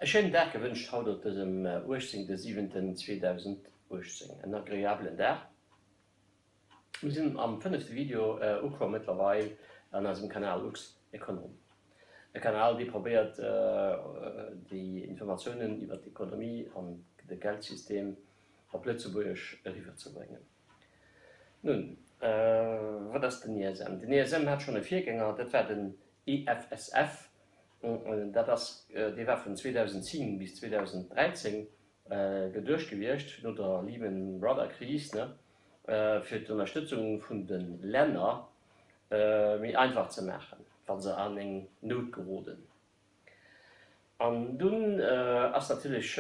E schéinen Dag gewënscht haut op dësem 18.07.2018. En agreabelen Dag. Mir sinn am fënnefte Video ukomm mëttlerweil an eisem Kanal Lux Econom. E Kanal dee probéiert déi Informatiounen iwwer d'Ekonomie an de Geldsystem op Lëtzebuergesch eriwwer ze bréngen. Nun, wat ass den ISM? Den ISM hat schonn e Virgänger, dat war den EFSF, Dat ass, dee war vun 2010 bis 2013 geduecht gewiescht, no der Lehman Brother Kris, fir d'Ënnerstëtzung vun de Länner méi einfach ze maachen, wa se an eng Nout geroden. An dunn ass natierlech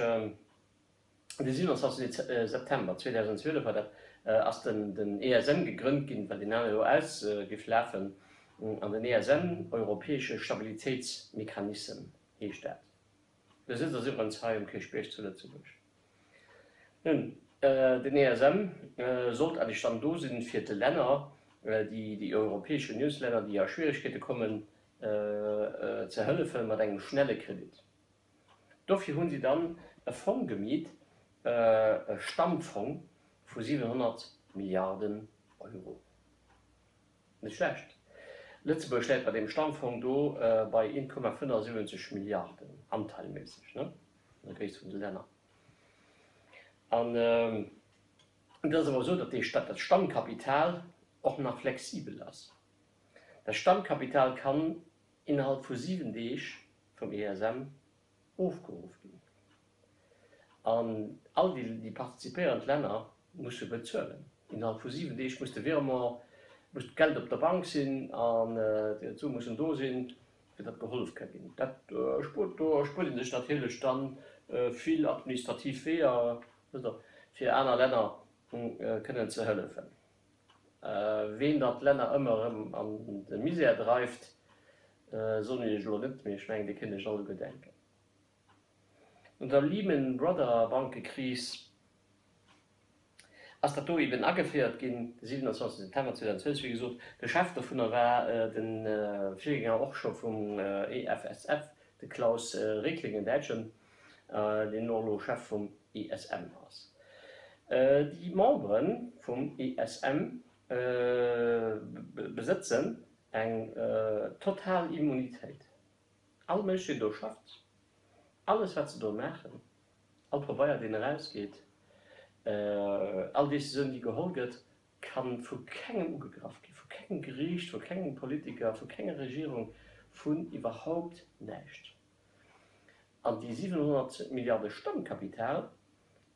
De 27 September 2012 war dat, ass den ESM gegrënnt ginn, well deen anere jo aus géif lafen. An den ESM, Europäesche Stabilitéitsmechanissem heescht dat. De Sëtz ass iwwerens hei um Kierchbierg zu Lëtzebuerg. Nun, den ESM sollt eigentlech dann do sinn, fir de Länner, déi, déi Europäesch Uniounslänner, déi a Schwieregkeete kommen, ze hëllefe mat engem schnelle Kredit. Dofir hunn si dann e Fong gemiet, e Stammfong vu 700 Milliarden Euro. Net schlecht. Lëtzebuerg läit bei deem Stammfong do bei 1,75 Milliarden, anteilméisseg, ne, an der Gréisst vun de Länner. An et ass awer esou, datt dee, dat Stammkapital och nach flexibel ass. Dat Stammkapital kann innerhalb vu 7 Deeg vum ESM ofgeruff ginn an all déi participéierend Länner musse bezuelen. Innerhalb vu 7 Deeg muss de Virement, muss d'Geld op der Bank sinn an d'Sue mussen do sinn, fir datt gehollef ka ginn. Dat spuert, do erspuert ee sech natierlech da vill administrativ Weeër, fir aner Länner kënnen ze hëllefen. Ween dann d'Länner ëmmer erëm an de Misär dreift, soen ech iech elo net, mee ech mengen, dir kënnt iech alleguer denken. No der Lehman Brother Bankekris ass dat do eben ageféiert ginn, de 27 September 2012, wéi gesot. De Chef dovunner war de Virgänger och scho vum EFSF, de Klaus Regling, en Däitschen, deen och elo Chef vum ESM ass. Déi Membere vum ESM besëtzen eng total Immunitéit. All Mënsch, deen do schafft, alles wat se do maachen, all Pabeier deen erausgeet, all Decisioun déi geholl gëtt, ka vu kengem ugegraff ginn, vu kengem Geriicht, vu kengem Politiker, vu kenger Regierung, vun iwwerhaupt näischt. An déi 700 Milliarde Stammkapital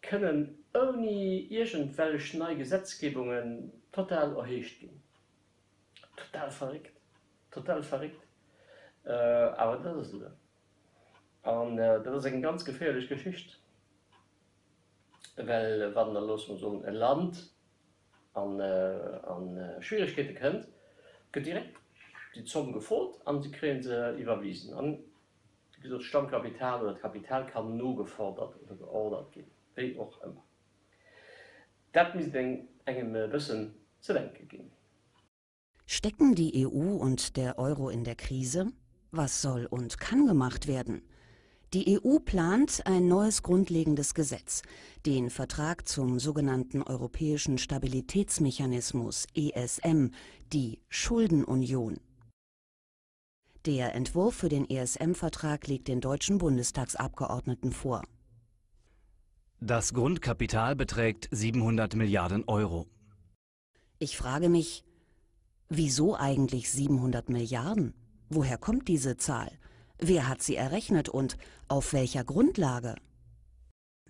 kënnen ouni iergendwelch nei Gesetzgebungen total erhéicht ginn. Total verréckt, total verréckt, awer dat ass et elo. An dat ass eng ganz geféierlech Geschicht, well wann da, loosse mer soen, e Land a Schwieregkeete kënnt, gëtt direkt déi Zomm gefrot a se kréie se iwwerwisen. An Wéi gesot, d'Stammkapital oder d'Kapital kann nogefordert oder geordert ginn, wéi och ëmmer. Dat misst engem e bëssen ze denke ginn. Stecken die EU und der Euro in der Krise? Was soll und kann gemacht werden? Die EU plant ein neues grundlegendes Gesetz, den Vertrag zum sogenannten Europäischen Stabilitätsmechanismus ESM, die Schuldenunion. Der Entwurf für den ESM-Vertrag liegt den deutschen Bundestagsabgeordneten vor. Das Grundkapital beträgt 700 Milliarden Euro. Ich frage mich, wieso eigentlich 700 Milliarden? Woher kommt diese Zahl? Wer hat sie errechnet und auf welcher Grundlage?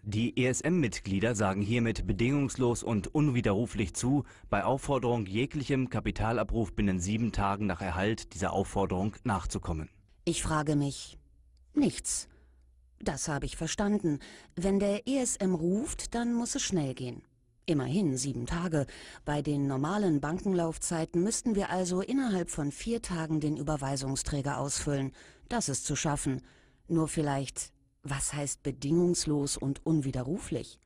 Die ESM-Mitglieder sagen hiermit bedingungslos und unwiderruflich zu, bei Aufforderung jeglichem Kapitalabruf binnen sieben Tagen nach Erhalt dieser Aufforderung nachzukommen. Ich frage mich nichts. Das habe ich verstanden. Wenn der ESM ruft, dann muss es schnell gehen. Immerhin sieben Tage. Bei den normalen Bankenlaufzeiten müssten wir also innerhalb von vier Tagen den Überweisungsträger ausfüllen. Das ist zu schaffen. Nur vielleicht was heißt bedingungslos und unwiderruflich?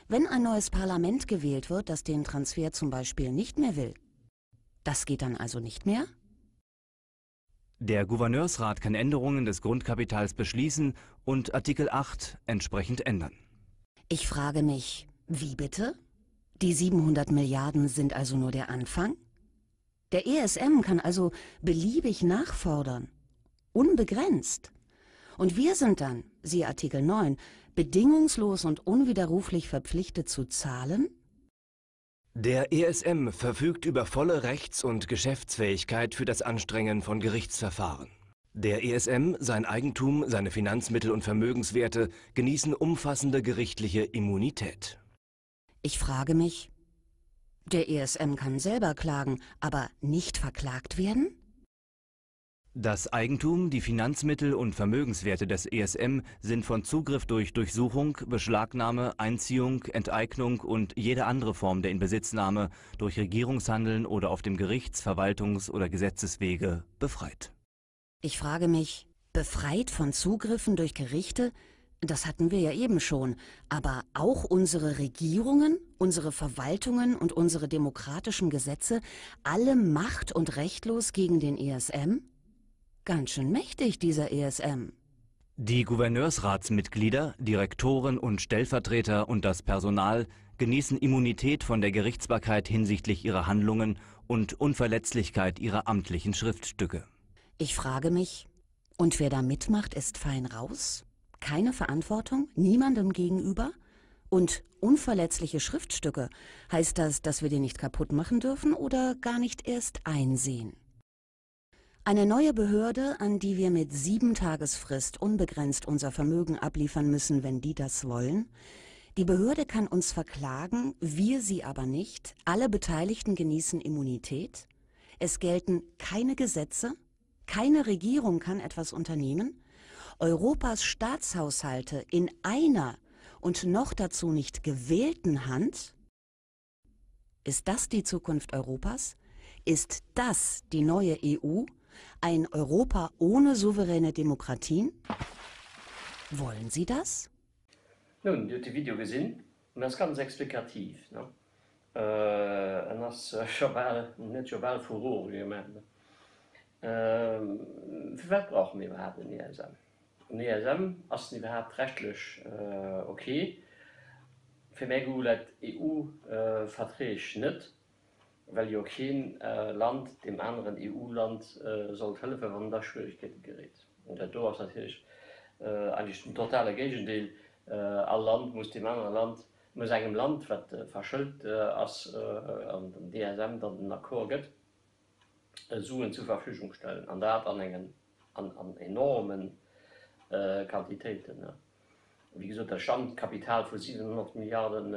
Wenn ein neues Parlament gewählt wird, das den Transfer zum Beispiel nicht mehr will, das geht dann also nicht mehr? Der Gouverneursrat kann Änderungen des Grundkapitals beschließen und Artikel 8 entsprechend ändern. Ich frage mich, wie bitte? Die 700 Milliarden sind also nur der Anfang? Der ESM kann also beliebig nachfordern. Unbegrenzt. Und wir sind dann, siehe Artikel 9, bedingungslos und unwiderruflich verpflichtet zu zahlen? Der ESM verfügt über volle Rechts- und Geschäftsfähigkeit für das Anstrengen von Gerichtsverfahren. Der ESM, sein Eigentum, seine Finanzmittel und Vermögenswerte genießen umfassende gerichtliche Immunität. Ich frage mich, der ESM kann selber klagen, aber nicht verklagt werden? Das Eigentum, die Finanzmittel und Vermögenswerte des ESM sind von Zugriff durch Durchsuchung, Beschlagnahme, Einziehung, Enteignung und jede andere Form der Inbesitznahme durch Regierungshandeln oder auf dem Gerichts-, Verwaltungs- oder Gesetzeswege befreit. Ich frage mich, befreit von Zugriffen durch Gerichte? Das hatten wir ja eben schon. Aber auch unsere Regierungen, unsere Verwaltungen und unsere demokratischen Gesetze, alle macht- und rechtlos gegen den ESM? Ganz schön mächtig, dieser ESM. Die Gouverneursratsmitglieder, Direktoren und Stellvertreter und das Personal genießen Immunität von der Gerichtsbarkeit hinsichtlich ihrer Handlungen und Unverletzlichkeit ihrer amtlichen Schriftstücke. Ich frage mich, und wer da mitmacht, ist fein raus? Keine Verantwortung? Niemandem gegenüber? Und unverletzliche Schriftstücke, heißt das, dass wir die nicht kaputt machen dürfen oder gar nicht erst einsehen? Eine neue Behörde, an die wir mit 7-Tagesfrist unbegrenzt unser Vermögen abliefern müssen, wenn die das wollen? Die Behörde kann uns verklagen, wir sie aber nicht. Alle Beteiligten genießen Immunität. Es gelten keine Gesetze. Keine Regierung kann etwas unternehmen. Europas Staatshaushalte in einer und noch dazu nicht gewählten Hand? Ist das die Zukunft Europas? Ist das die neue EU? Ein Europa ohne souveräne Demokratien? Wollen Sie das? Nun, Dir hutt de Video gesinn, en ass ganz explikativ, ne? En ass scho bal, en huet scho bal Furore gemaach, ne? Firwat brauche mir iwwerhaapt en ESM? En ESM, ass en iwwerhaapt rechtlech ok? Fir mäi Goût läit d'EU-Verträg net. well jo keen Land deem aneren EU-Land sollt hëllefen, wann et a Schwierigkeete geréit. An dat do ass natierlech eigentlech den totale Géigendeel, All Land muss deem anere Land, muss engem Land, wat verschëlt ass an den ESM dann den Accord gëtt, Suen zur Verfügung stellen, an dat an engen an enormen Quantitéiten. Wéi gesot, dat Stammkapital vu 700 Milliarden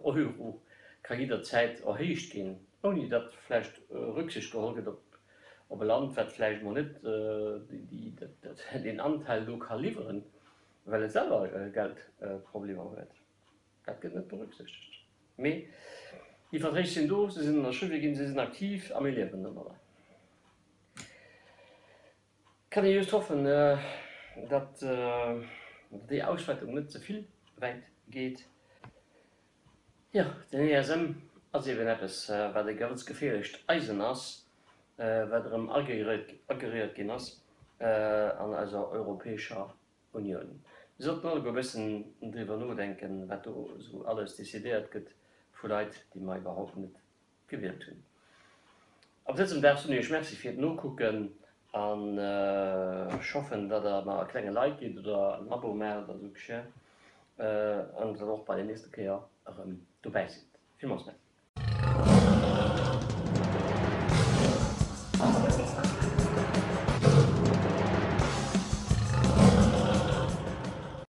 Euro ka jidderzäit erhéicht ginn, ouni datt vläicht Rücksicht geholl gëtt op e Land, wat vläicht emol net deen Anteil do ka liwweren, well et selwer Geldproblemer huet. Dat gëtt net berücksichtegt. Mee déi Verträg sinn do, se sinn ënnerschriwwe ginn, se sinn aktiv a mir liewen domadder. Kann ee just hoffen, datt déi Auswäitung net ze vill wäit geet. Jo, den ESM ass eben eppes, wat e ganz geféierlecht Eisen ass, wat erëm ageréiert ginn ass an eiser Europäescher Unioun. Mir sollten alleguer e bëssen driwwer nodenken, wat do esou alles decidéiert gëtt vu Leit, déi mer iwwerhaupt net gewielt hunn. Op dësem Dag soen ech iech Merci fir d'Nokucken an ech hoffen, datt der mer e klenge Like gitt oder en Abo maacht oder esou Geschir an datt der och bei der nächster Kéier erëm dobäi sidd. Villmools Merci.